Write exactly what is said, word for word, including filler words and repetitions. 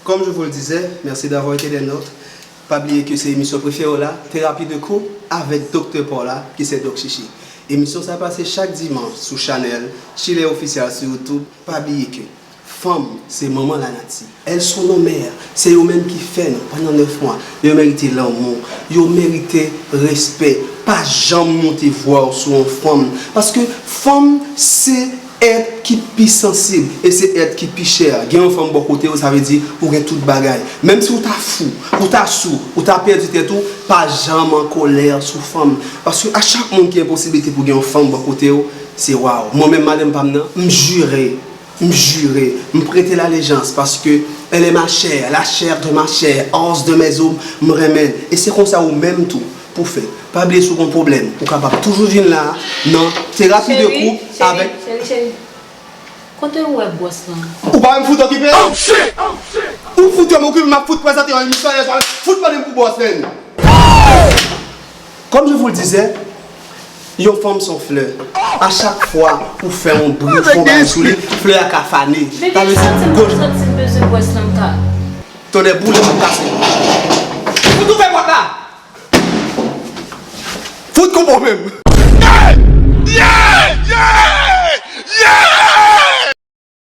Comme je vous le disais, merci d'avoir été des nôtres. Pa bliye ke se emisyon prefere w la, Terapi de Koup, avèk Doktè Paula, ki se Dòk Chichi. Emisyon sa pase chak dimanch sou chanèl Chilè Ofisyal sou YouTube. Pa bliye ke fanm se manman lanati. Elles sont nos mères. Se yo menm ki fè nou pandan nèf mwa. Yo merite lanmou. Yo merite respè. Pa janm monte vwa w sou yon fanm. Paske fanm se èt ki pi sansib e se èt ki pi chè. Gen yon fanm bò kote w, sa vle di ou gen tout bagay. Menm si ou ta fou, ou ta sou, ou ta pèdi tèt ou, pa janm an kòlè sou fanm. Paske a chak moun ki gen posiblite pou gen yon fanm bò kote w, se wa w. Mwen menm, madanm pa m nan, m jire, m jire, m prete lalejans paske elle est ma chair, la chair de ma chair, os de mes os, m renmen l. E se konsa ou menm tou pou fè. Pa bliye si w gen pwoblèm, ou kapab toujou vin la nan terapi de koup avèk. Cheri, cheri, cheri. Kote ou wè bwòs lan? Ou pa menm fout okipe? Ou fout yo m okipe, m ap fout prezante yon emisyon lè swa, fout mande m pou bwòs lan. Comme je vous le disais, yon fanm se yon flè. A chak fwa ou fè yon bri, ou fè yon bagay sou li, flè a ka fane. Sa vle di, goj. Santi m bezwen bwòs lan, m ka. Tonnè boule, m kase. Fout ouvè pòt la! Fout konpò menm!